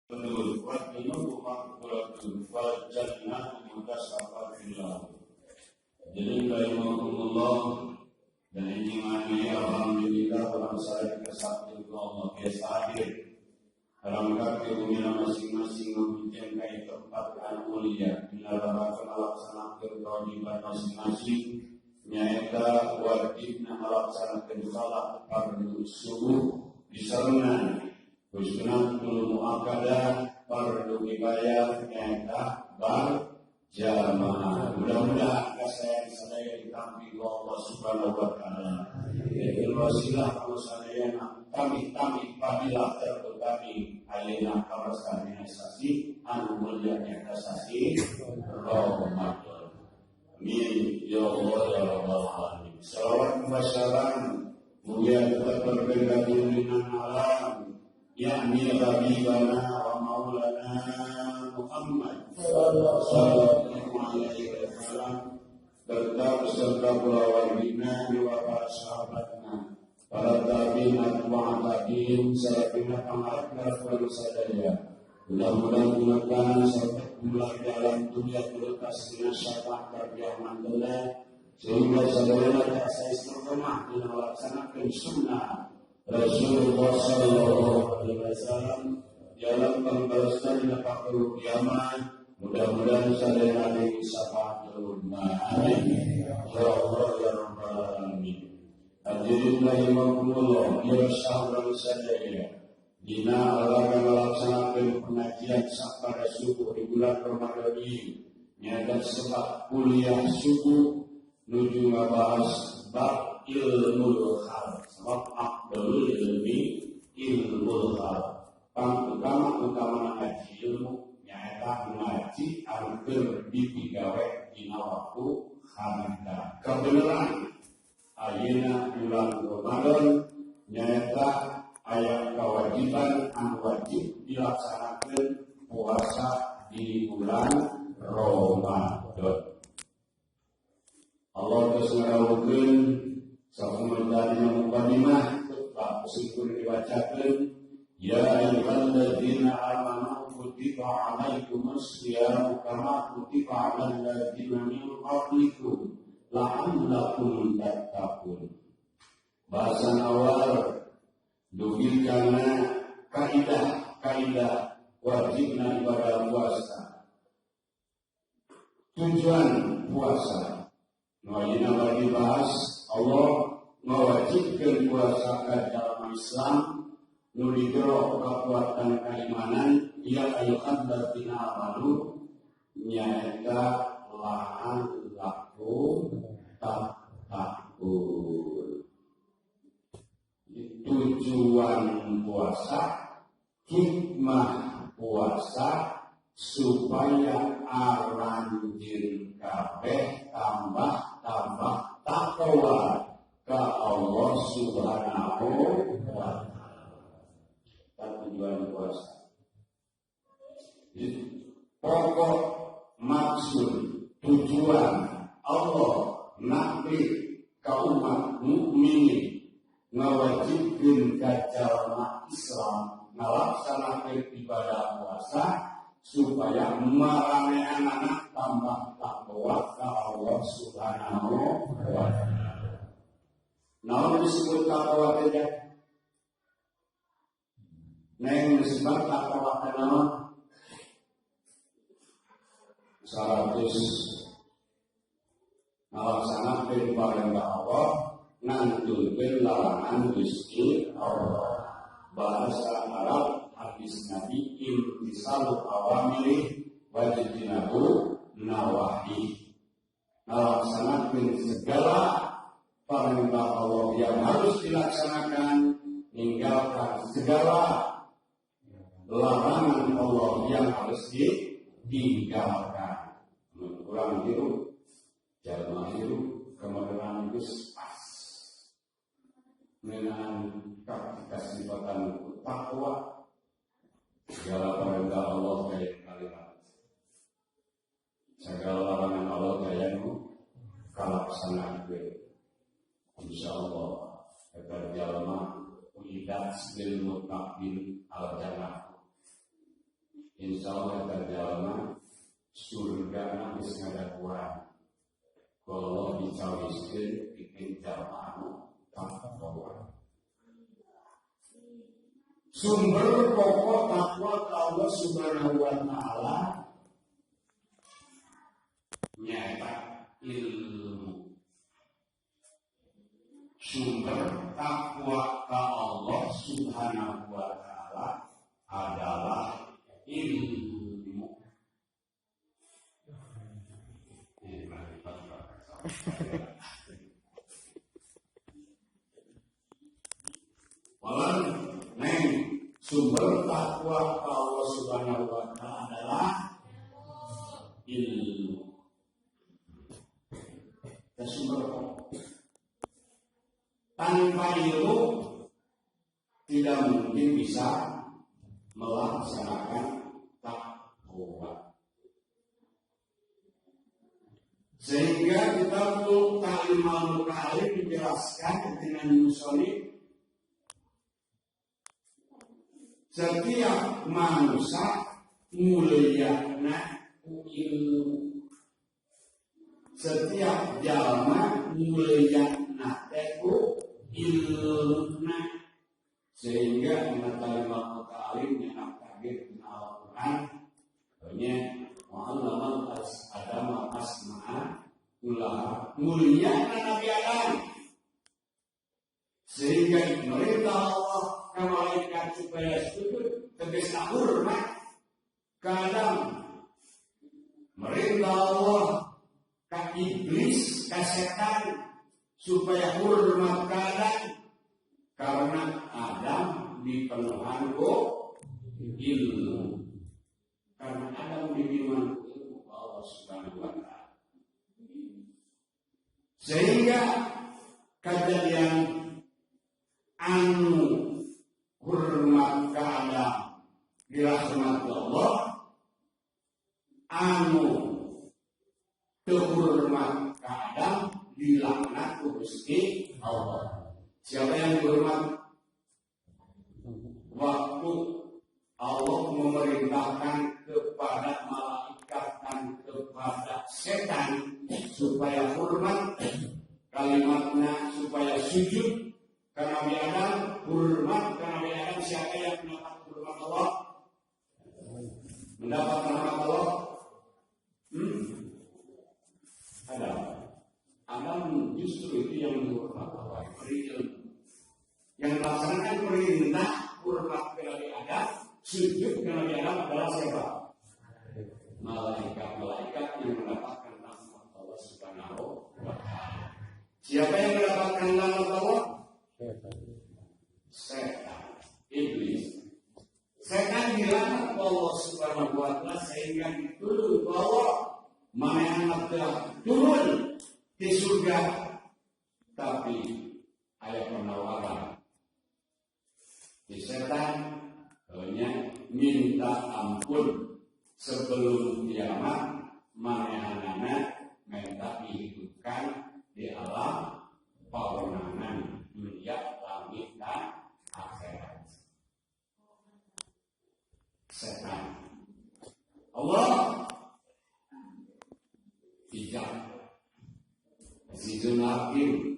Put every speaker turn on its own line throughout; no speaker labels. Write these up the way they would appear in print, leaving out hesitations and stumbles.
Wa maghfiratun wal jannatu mutasafatillah. Jadi rahimakumullah dan ini mani alhamdulillah orang saya kesakti Allah biasa hadir. Dalam kaki bumi masing-masing mempunyai tempat yang mulia bila dalam melaksanakan kewajiban masing-masing nyaeta wajibna melaksanakan salat fardu subuh disarengan sunnatul muakkadah fardu kifayah nyaeta bar jamaah. Mudah-mudahan kasayang sadaya ditampi ku Allah Subhanahu wa taala. Itu wasilah ku sadayana kami-kami fadilah terutami ayeuna kawasan sasi anu mulia nyaeta sasi Ramadan. Amin ya Allah ya Rabbal alamin. Salawat wassalam mulia tetap bergabung dengan alam yakni habibana wa maulana Muhammad sallallahu alaihi wasallam serta beserta kulawargina wa para sahabatna para tabi'in atba'at tabi'in salafina pangarep ngarep sadaya. Mudah-mudahan gunakan serta jumlah dalam dunia kualitas dina syafaat kiamat sehingga sadaya tak istiqomah dina melaksanakan sunnah Rasulullah sallallahu alaihi wasallam dalam pembalasan dina waktu kiamat. Mudah-mudahan sadaya ada syafaat ummah. Amin ya Allah ya Rabbal alamin. Hadirin rahimakumullah, ya sahabat sadaya dina Allah melaksanakan pengajian pada subuh di bulan Ramadan ini nyata sebab kuliah subuh nuju ngabahas bab ilmu hal, sebab afdalul ilmi ilmu hal. Pang utama ngaji ilmu nyaeta ngaji anu keur dipigawe dina waktu harita. Kebenaran ayeuna bulan Ramadan nyaeta aya kewajiban anu wajib dilaksanakan puasa di bulan Ramadan. Allah terus ngarawuhkeun sakumaha mukadimah khutbah syukur dibacakeun ya ayyuhalladzina amanu kutiba alaikumus shiyamu kama kutiba alal ladzina min qablikum la'allakum tattaqun. Bahasan awal dugi kana kaidah-kaidah wajibna ibadah puasa. Tujuan puasa. Nu ayeuna bagi bahas Allah mewajibkan puasa ka dalam Islam nu digero kekuatan keimanan ya ayyuhalladzina amanu nyaeta la'allakum tattaqun. Tujuan puasa, hikmah puasa supaya aranjeun kabeh tambah-tambah takwa ke Allah Subhanahu wa taala. Tujuan puasa. Jadi, pokok maksud tujuan Allah nabi ka umat mukminin ngawajibkeun ka jalma Islam ngalaksanakeun ibadah puasa supaya maranehanana tambah takwa ka Allah Subhanahu wa taala. Naon disebut takwa teh? Neng disebut takwa teh naon? 100 ngalaksanakeun parentah Allah, ngantulkeun larangan Gusti Allah. Bahasa Arab hadis Nabi imtisalu awamiri wajtinabu nawahi. Melaksanakan segala perintah Allah yang harus dilaksanakan, meninggalkan segala larangan Allah yang harus ditinggalkan. Kurang hirup, jalma hirup, kemudian geus pas. Ngeunaan kasifatan takwa, segala perintah Allah kaya kalimat, segala larangan Allah kaya nu kalaksanakeun. Insyaallah eta jalma uidat lil muttaqin al jannah. Insya Allah eta jalma surga geus ngadaguan. Kalau dicawiskeun pikeun jalma anu takwa. Sumber pokok takwa ka Allah Subhanahu wa taala nyaeta ilmu. Sumber takwa ka Allah Subhanahu wa taala adalah ilmu. Walan neng sumber takwa ka Allah Subhanahu wa taala adalah ilmu. Dan sumber pokok. Tanpa ilmu tidak mungkin bisa melaksanakan takwa. Sehingga kita Ta'lim al-Muta'allim menjelaskan dengan musonif, setiap manusia mulyana ilmu. Setiap jalma mulyana ku ilmu. Sehingga Ta'lim al-Muta'allim yang takdir Al-Quran hanya wa'allamal adama asma'a kullaha, mulia Nabi Adam. Sehingga merintah Allah ke malaikat supaya sujud tegas hormat ke Adam. Merintah Allah ke iblis, ke setan supaya hormat ke Adam, karena Adam dipenuhan ilmu. Karena Adam dibimbing ilmu Allah Subhanahu wa taala. Sehingga kejadian anu hormat ke Adam dirahmati Allah, anu teu hormat ke Adam dilaknat ku Gusti Allah. Siapa yang hormat? Waktu Allah memerintahkan kepada malaikat dan kepada setan supaya hormat, kalimatnya supaya sujud ke Nabi Adam, hormat ke Nabi Adam. Siapa yang mendapat hormat Allah? Mendapat rahmat Allah? Adam. Adam justru itu yang menghormat Allah, beri ilmu. Yang melaksanakan perintah hormat ke Nabi Adam, sujud ke Nabi Adam adalah siapa? Malaikat-malaikat yang mendapatkan rahmat Allah Subhanahu wa taala. Siapa yang mendapatkan rahmat Allah? Setan, iblis. Setan dilaknat Allah Subhanahu wa taala sehingga diturun Allah, mana yang telah turun di surga, tapi ada penawaran. Di setan hanya minta ampun sebelum kiamat, manehna minta dihidupkan di alam pawenangan dunia, langit dan akhirat. Setan. Allah bijak, Azizun Hakim,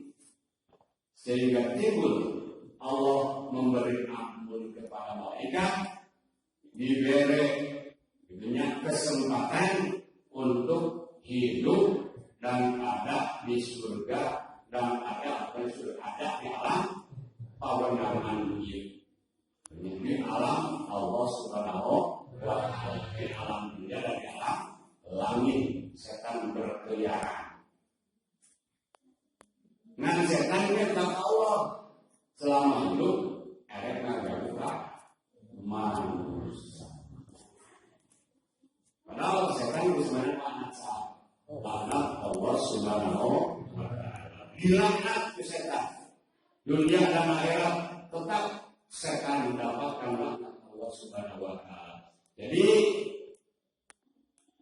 sehingga timbul Allah memberi ampun kepada malaikat, diberi punya kesempatan untuk hidup dan ada di surga dan ada apa surga, ada di alam pawenangan dunia. Di alam Allah Subhanahu wa taala, di alam dunia dan di alam langit setan berkeliaran. Nah, setan kata Allah selama hidup erek ngaganggu manusia. Padahal setan itu sebenarnya laknat sah. Laknat Allah Subhanahu wa taala. Dilaknat ke setan. Dunia dan akhirat tetap setan mendapatkan laknat Allah Subhanahu wa taala. Jadi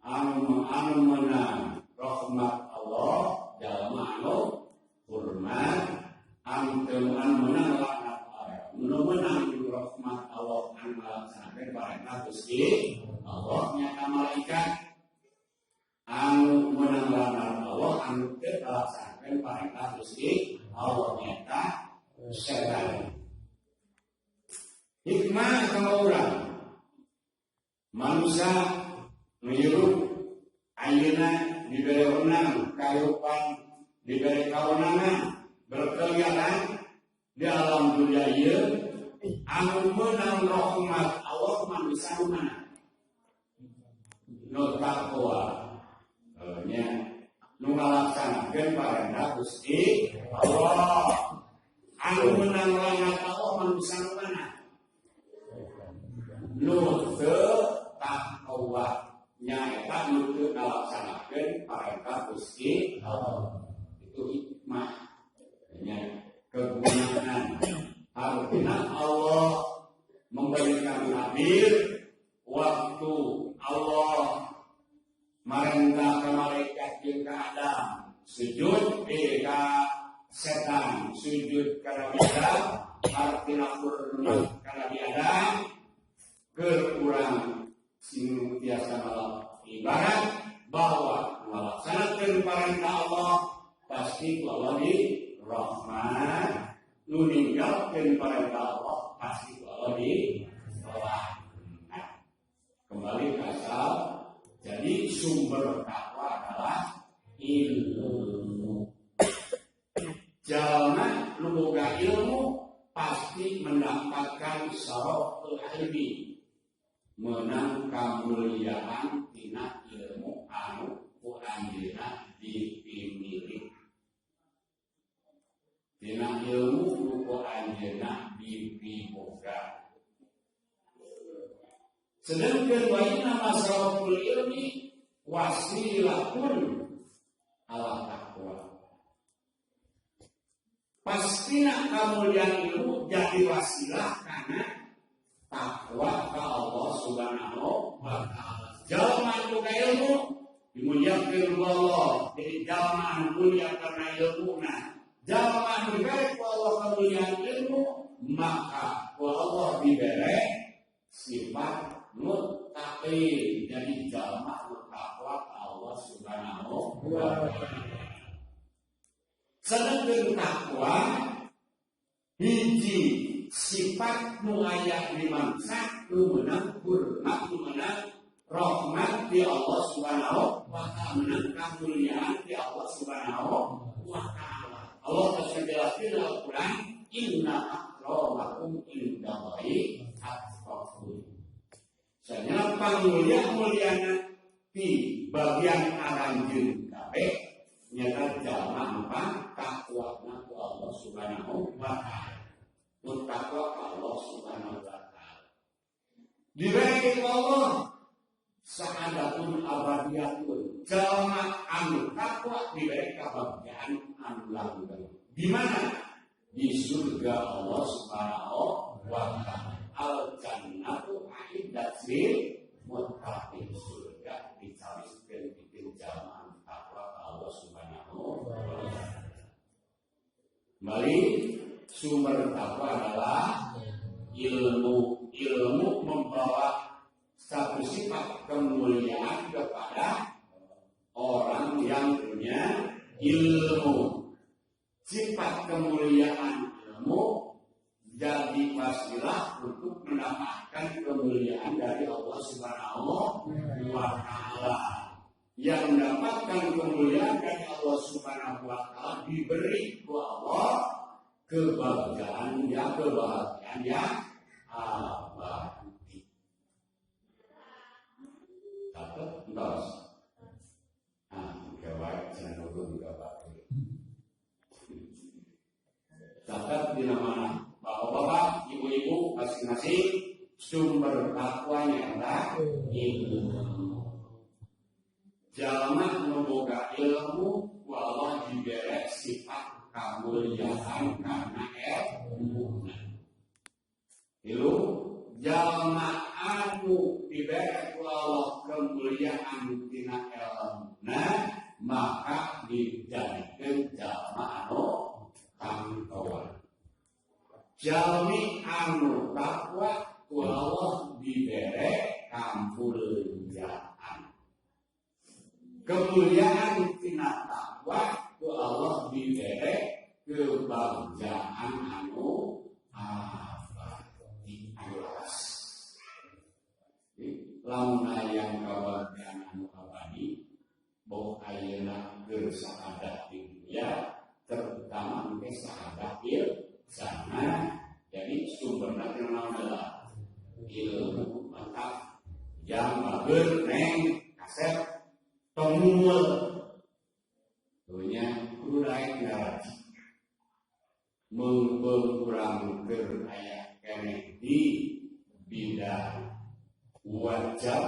anu anu menang rahmat Allah jalma anu hormat, anu teu anu menang laknat Allah. Nu menang rahmat Allah anu ngalaksanakeun parentah Gusti Allah nyata malaikat anu menang laknat Allah anu teu ngalaksanakeun parentah Gusti Allah nyata setan. Hikmah ka urang manusia ngirup ayeuna dibere wenang kahirupan, dibere kawenangan berkeliaran di alam dunia ieu, anu meunang rahmat Allah manusia nu mana? Nu takwa nya, nu ngalaksanakeun parentah Gusti Allah. Anu meunang laknat Allah manusia nu mana? Nu teu takwa, nyaeta nu teu ngalaksanakeun parentah Gusti Allah. Itu hikmah nya, kegunaan. Artinya Allah memberikan tabir waktu Allah marentah ke malaikat jeung ka Adam sujud, ka setan sujud ka Nabi Adam, artinya hormat ka Nabi Adam keur urang sing tiasa ibarat bahwa melaksanakan perintah Allah pasti ku Allah di rahmat, nu ninggalkeun perintah Allah pasti ku Allah di laknat. Kembali ke asal, jadi sumber takwa adalah ilmu. Jalma nu boga ilmu pasti mendapatkan syaraful ilmi, menang kemuliaan tina ilmu anu ku anjeunna dipimilik, tina ilmu nu ku anjeunna dipiboga. Sedangkan wa inna masyaraful ilmi wasilatun ala taqwa, pastina kemuliaan ilmu jadi wasilah karena takwa ka Allah Subhanahu wa taala. Jalma anu boga ilmu dimuliakeun ku Allah, jadi jalma anu mulia karena ilmuna. Jalma anu dibere ku Allah kemuliaan ilmu, maka ku Allah dibere sifat muttaqin, jadi jalma anu takwa ka Allah Subhanahu wa taala. Sedangkan takwa hiji sifat nu aya di manusia nu meunang hormat, nu meunang rahmat di Allah Subhanahu wa taala, meunang kemuliaan di Allah Subhanahu wa taala. Allah telah menjelaskan dalam Al-Quran, inna akramakum indallahi atqakum. Sanya pamulia-muliana di bagian aranjeun kabeh nyata jalma nu takwa ku Allah Subhanahu wa taala. Takwa Allah Subhanahu wa taala. Diberi ku Allah sa'adatun abadiyatun. Jalma anu takwa diberi kebahagiaan anu langgeng. Di mana? Di surga Allah Subhanahu wa taala. Al jannatu a'iddat lil muttaqin. Surga dicawiskeun pikeun jalma anu takwa ka Allah Subhanahu wa taala. Kembali, sumber takwa adalah ilmu. Ilmu membawa satu sifat kemuliaan kepada orang yang punya ilmu. Sifat kemuliaan ilmu jadi wasilah untuk mendapatkan kemuliaan dari Allah Subhanahu wa taala. Yang mendapatkan kemuliaan dari Allah Subhanahu wa taala diberi ku Allah kebahagiaan yang kebahagiaan yang abadi. Catat entos. Ah, gawe jangan nunggu juga Pak. Catat di mana bapak-bapak, ibu-ibu masing-masing sumber takwanya adalah ilmu. Jalma nu boga ilmu, ku Allah diberi sifat kemuliaan karena ilmu. Tilu, jalma anu diberi ku Allah kemuliaan tina ilmuna, maka dijadikan jalma anu takwa. Jalmi anu takwa ku Allah diberi kamuliaan. Kemuliaan tina takwa ku Allah dibere kebagjaan anu abadi anu lawas. Lamun hayang kabagjaan anu abadi, boh ayeuna keur saadah di dunia, terutama engke saadah di sana. Jadi sumberna tina naon adalah ilmu. Mantap yang bager neng kasep tong mumul dunya, kudu daek ngaraji. Mumpung urang keur aya keneh di bidang wajib,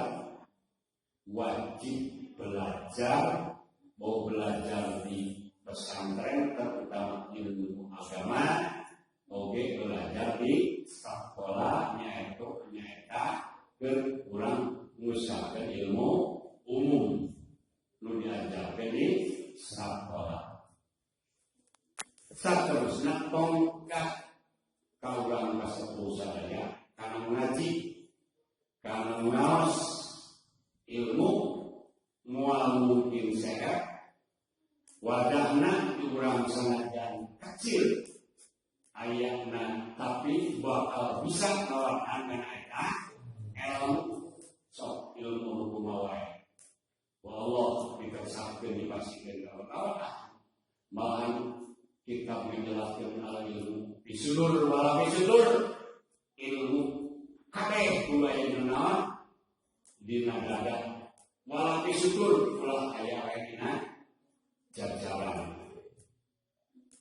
wajib belajar, mau belajar di pesantren terutama ilmu agama, oke belajar di sekolah nyaeta nyaeta keur urang ngusahakeun ilmu umum nu diajarkeun di sekolah. Saterusna tongkat ka urang kasepuh sadaya kana ngaji, kana ngaos ilmu, moal mungkin sehat wadahna di urang sanajan kecil ayana, tapi bakal bisa ngawadahan kana eta ilmu. Sok ilmu hukum wae, wa Allah dikersahkeun, dipasihkeun kawan-kawan, malahan kitab menjelaskan al ilmu fi sudur wala fi sudur, ilmu kabeh kudu aya dina naon, dina dada, wala fi sudur, ulah aya wae dina jajaran.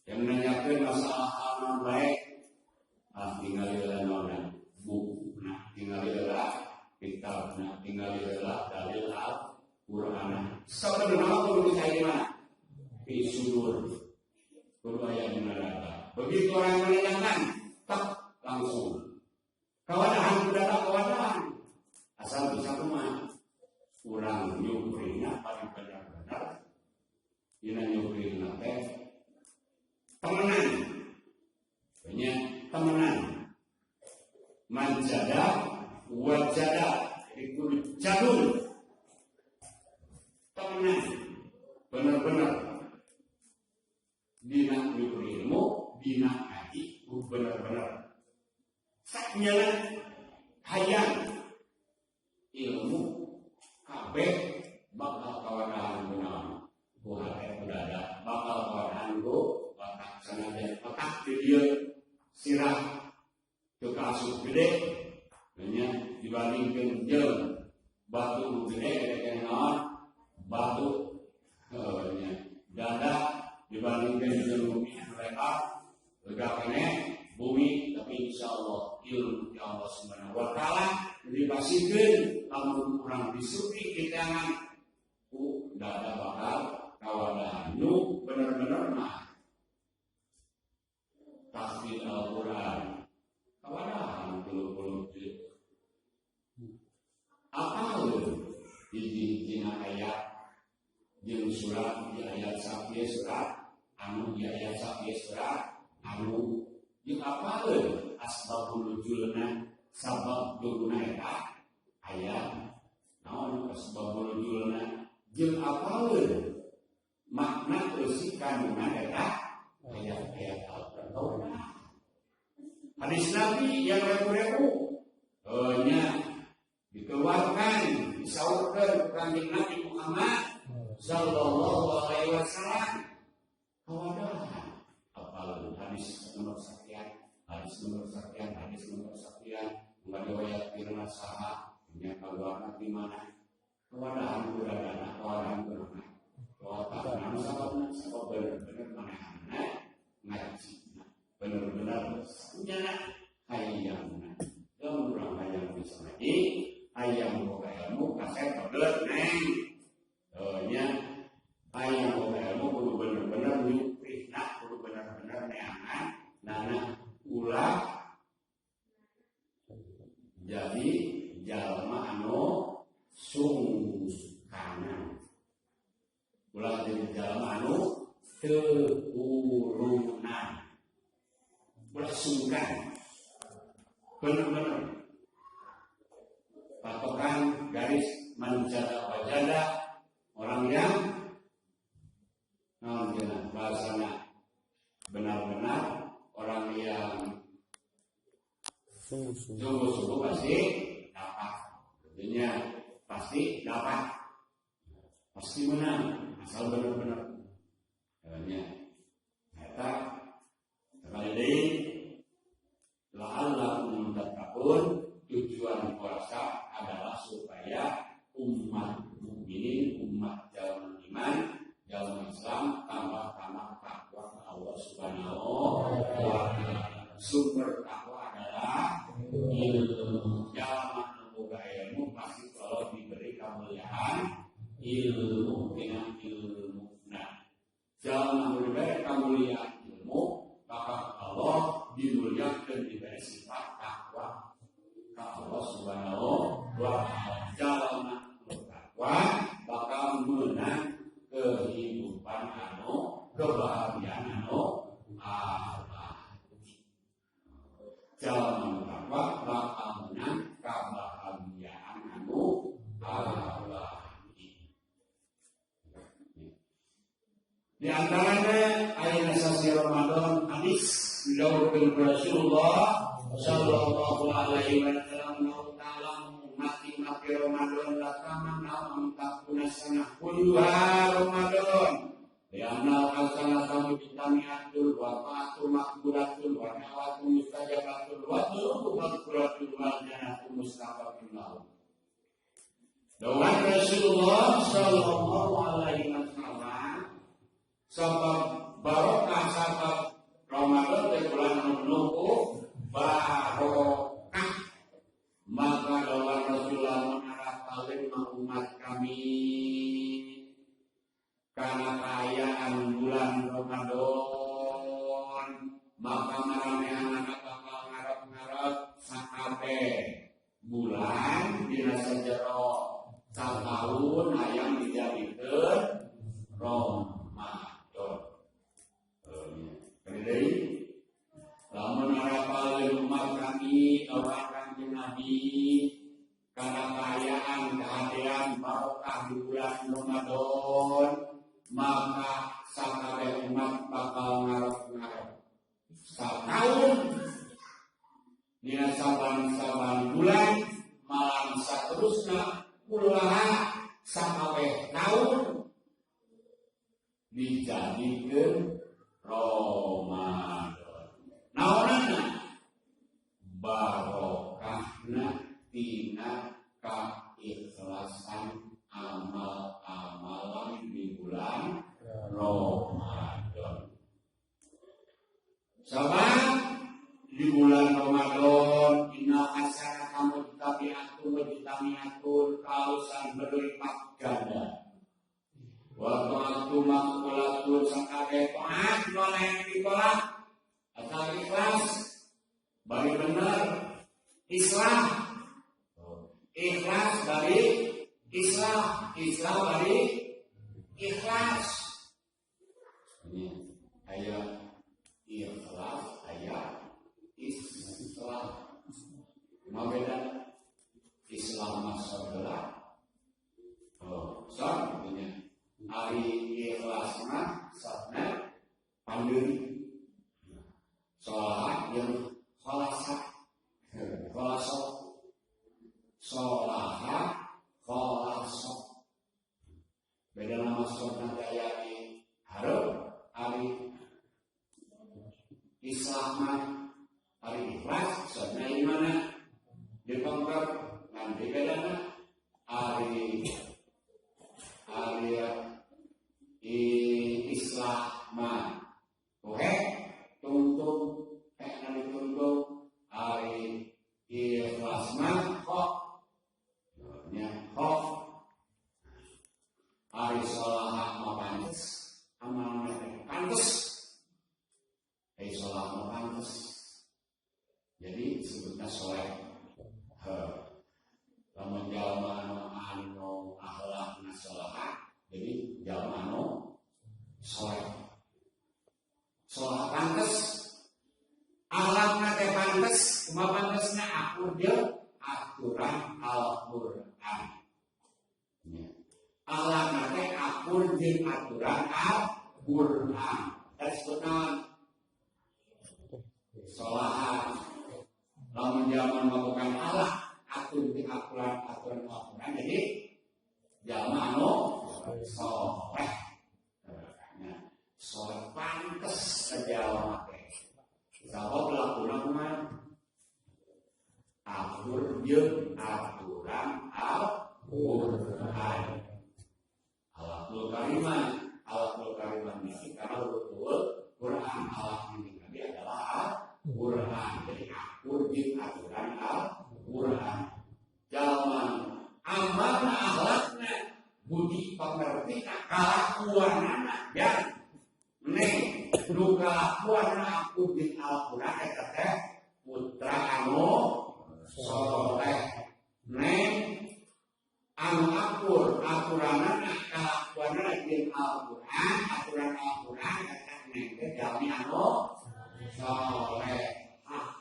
Yang menanyakan masalah hal non baik, ah tinggal naon buku, nah tinggal kitab, nah tinggal dalil Al-Quran. Sebenarnya kudu saya di mana? Fi sudur, kudu aya dina dada. Begitu orang menanyakan, tak langsung kawadahan ku dada, kawadahan. Asal bisa kumaha urang nyuprina paling benar-benar dina nyuprina teh temenan, banyak temenan, man jadda wajada, jadi kudu jadul, temenan, benar-benar dina nyupri ilmu, dina ngaji, benar-benar saknya hayang ilmu kabeh bakal kawadahan gunawan ku hate, ku dada, bakal kawadahan ku otak. Sanajan otak di dieu sirah teu kaasup gede nya dibandingkeun jeung batu nu gede, gede keneh naon batu nya, dada dibandingkeun jeung bumi anu lebar, lega keneh bumi, tapi insya Allah ilmu ti Allah Subhanahu wa Taala dipasihkeun lamun urang disupi kitangan ku dada bakal kawadahan. Nu bener-bener mah tahfidz Al-Quran kawadahan 30 juz, apaleun hiji-hijina ayat jeung surat, di ayat sakieu surat anu, di ayat sakieu surat anu, jeung apaleun asbabun nuzulna, sabab turunna eta ayat naon, asbabun nuzulna, jeung apaleun makna eusi kandungan eta ayat-ayat Al-Qur'an. Hadis Nabi yang ribu-ribu nya dikeluarkan, disaurkeun ku Kanjeng Nabi Muhammad sallallahu alaihi wasallam, kawadahan apaleun hadis nomor sekian, hadis nomor sekian, hadis nomor sekian, ngariwayatkeun saha nya, kaluarna di mana, kawadahan ku dadana, kawadahan ku otak. Sababna sabab bener-bener manehna ngaji bener-bener nyana hayangna. Lamun urang hayang bisa ngaji, hayang boga ilmu, kasep bener neng nya, hayang boga ilmu kudu bener-bener nyuprihna, kudu bener-bener neangan nana, ulah jadi jalma anu sungkanan, ulah jadi jalma anu teu urunan, ulah sungkan, bener-bener patokan garis man jadda wajada, orang Orang yang naon cenah bahasana benar-benar orang yang
Sungguh-sungguh.
Sungguh-sungguh pasti dapat. Tentunya pasti dapat. Pasti menang asal benar-benar. Katanya. Eta sekali deui la'allakum tattaqun, tujuan puasa adalah supaya umat mukminin, umat jalan iman, jalan Islam tambah-tambah takwa ke Allah Subhanahu wa taala. Sumber takwa adalah ilmu. Jalan boga ilmu pasti kalau diberi kemuliaan ilmu dengan ilmu. Nah, jalan diberi kemuliaan ilmu, maka Allah dimuliakan diberi sifat takwa ke Allah Subhanahu wa taala. Jalan takwa bakal menang kehidupan anu kebahagiaan anu abadi. Jalan takwa bakal menang kebahagiaan anu abadi. Di antaranya ayat sasi Ramadan hadis didawuhkeun Rasulullah sallallahu alaihi wasallam ta'ala ummati ma fi Ramadan la tamanna an takuna sanah kulluha Ramadan. Lianna al-hasanatu mujtami'atul wa ta'atu maqbulatun wa da'watu mustajabatun wa dhunubu maghfiratun wal jannatu mustaqamin lahu. Dawuh Rasulullah sallallahu alaihi wasallam sabab barokah sabab Ramadan teh bulan anu barokah, maka dawuh Rasulullah mengarapalin umat kami karena kaayaan bulan Ramadan maka maranehanana bakal ngarep-ngarep sakabeh bulan dina sajero sataun hayang dijadikeun Ramadan. Kali lamun ngarapalin umat kami dawuh Kanjeng Nabi karena kaayaan kehadiran barokah di bulan Ramadan maka sakabeh umat bakal ngarep-ngarep sataun dina saban-saban bulan malam saterusna kullaha sakabeh taun dijadikeun Ramadan. Naonana barokahna tina kaikhlasan amal-amalan di bulan Ramadan. Sabab di bulan Ramadan innal hasanata mujtami'atun mujtami'atun kausan berlipat ganda. Wa ta'atu maqbulatun sakabeh taat nu ditolak asal ikhlas bari bener Islam ikhlas bari Islam Islam bari ikhlas. Ini ayat ikhlas ayat Islam mau beda Islam masalah oh so ini ari ikhlas mah sabna pandeuri sholat yang kholasa kholasok sholaha kholasok beda nama sobna daya di hareup ari Islam mah ari ikhlas sobna di mana di pengker ngan bedana ari ari Islam mah oke tungtung hekna ditungtung ari ikhlas mah kok nya kok ari sholaha mah pantes amalna teh pantes ari sholaha mah pantes jadi disebutna soleh. Lamun jalma anu anu akhlakna sholaha jadi jalma anu soleh sholah pantes akhlakna teh pantes kumaha pantesna akur jeung aturan Al-Qur'an. Akhlakna teh akur akur jeung aturan Al-Qur'an. Eta disebut naon? Solahan. Lamun jalma melakukan Allah atur di aturan Al-Qur'an jadi jalma anu soleh. Nah, soleh pantes ka jalma teh. Sabab lakuna kumaha? Akur jeung aturan Al-Qur'an. Alaqul karimah, alaqul karimah ini karena betul Quran alaq ini tadi adalah Al-Quran. Jadi akur jeung aturan Al-Quran. Jalma amalna akhlakna budi pekerti kalakuanana ya neng nu kalakuanna akur jeung Al-Quran eta teh putra anu soleh. Neng anu akur aturanana kalakuanana jeung Al-Quran, aturan Al-Quran eta neng teh jalmi anu soleh. Hah,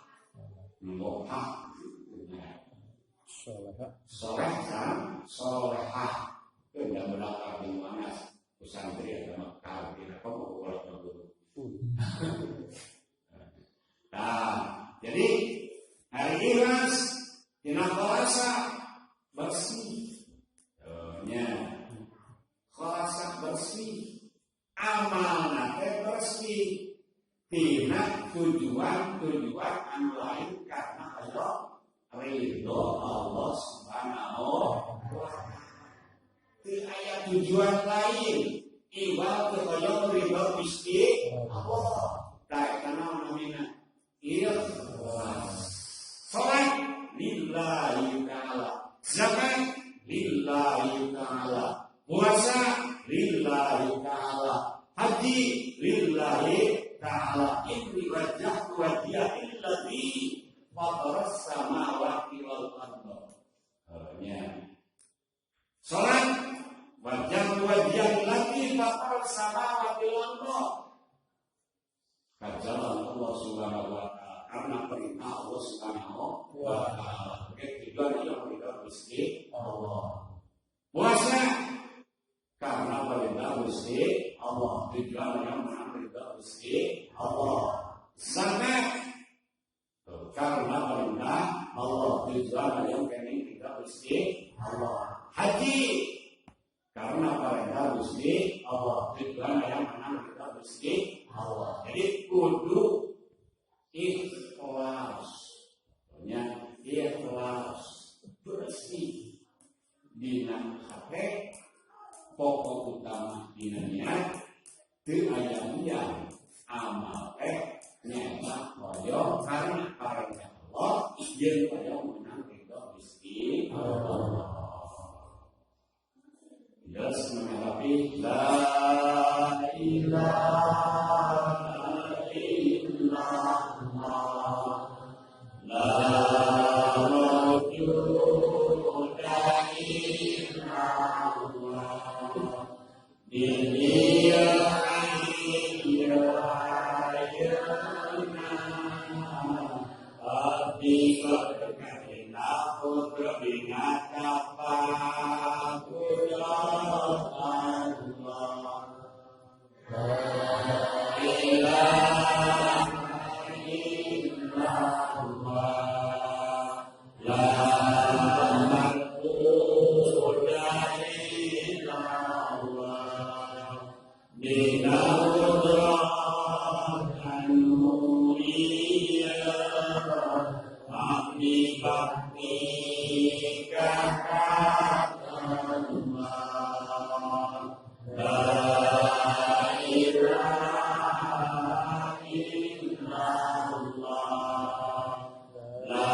solehah, soleh sareng solehah. Benda belakang di mana santri agama kafir apa mau kalau dulu. Nah, jadi hari ikhlas dina kholasa bersih. Nya kholasa bersih, amalna teh bersih. Tina tujuan-tujuan anu lain karena Allah ridho Allah Subhanahu wa ta'ala. Teu aya tujuan lain iwal teu hoyong ridho Gusti Allah. Tah eta naon namina? Ikhlas. Salat lillahi ta'ala, zakat lillahi ta'ala, puasa lillahi ta'ala, haji lillahi ta'ala. Inni wajjahtu wajhiya lilladzi fataras samawati wal ardh. Nya. Salat wajjahtu wajhiya lilladzi fataras samawati wal ardh. Kajalan Allah Subhanahu wa ta'ala karena perintah Allah Subhanahu wa ta'ala. Oke, tujuan yang perintah Gusti Allah. Puasa karena perintah Gusti Allah, tujuan yang menang perintah Gusti Allah. Zakat karena perintah Allah, tujuan yang kening perintah Gusti Allah. Haji karena perintah Gusti Allah, tujuan yang menang perintah Gusti Allah. Jadi kudu ikhlas. Pokoknya ikhlas bersih dina hate, pokok utama dina niat teu aya lian amal teh nyaeta hoyong karena parentah Allah jeung hoyong menang ridho Gusti Allah. Jelas menghadapi la ilaha illallah la mawjuda illallah dunia abdi berkena putra binata Allah la ilaha illallah la ma'budu illallah dina abdi bakti kakak Allah la ilaha illallah la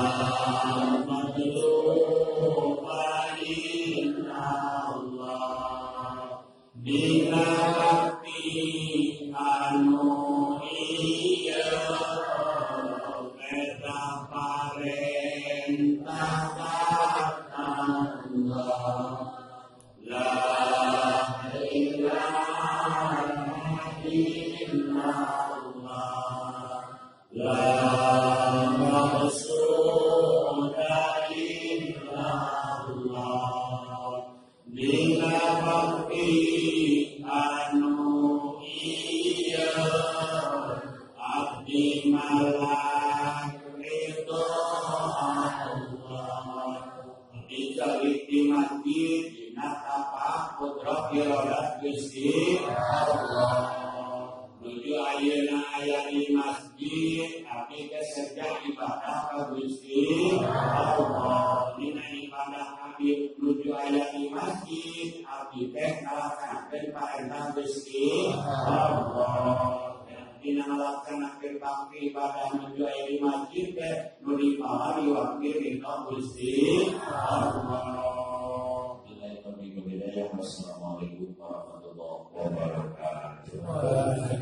matluba illallah dina bakti anu ieu eta parentah Allah la ilaha illallah la maqsuda illallah dina bakti celik di masjid dina tapak kudrat iradat Gusti Allah. Nuju ayeuna aya di masjid abdi teh sejak ibadah ka Gusti Allah. Dina ibadah abdi nuju aya di masjid abdi teh ngalaksanakeun parentah Gusti Allah. Dina ngalaksanakeun bakti ibadah nuju aya di masjid teh nu dipahala diwakil ridho Gusti Allah. Billahi taufiq wal hidayah. Wassalamualaikum warahmatullahi wabarakatuh.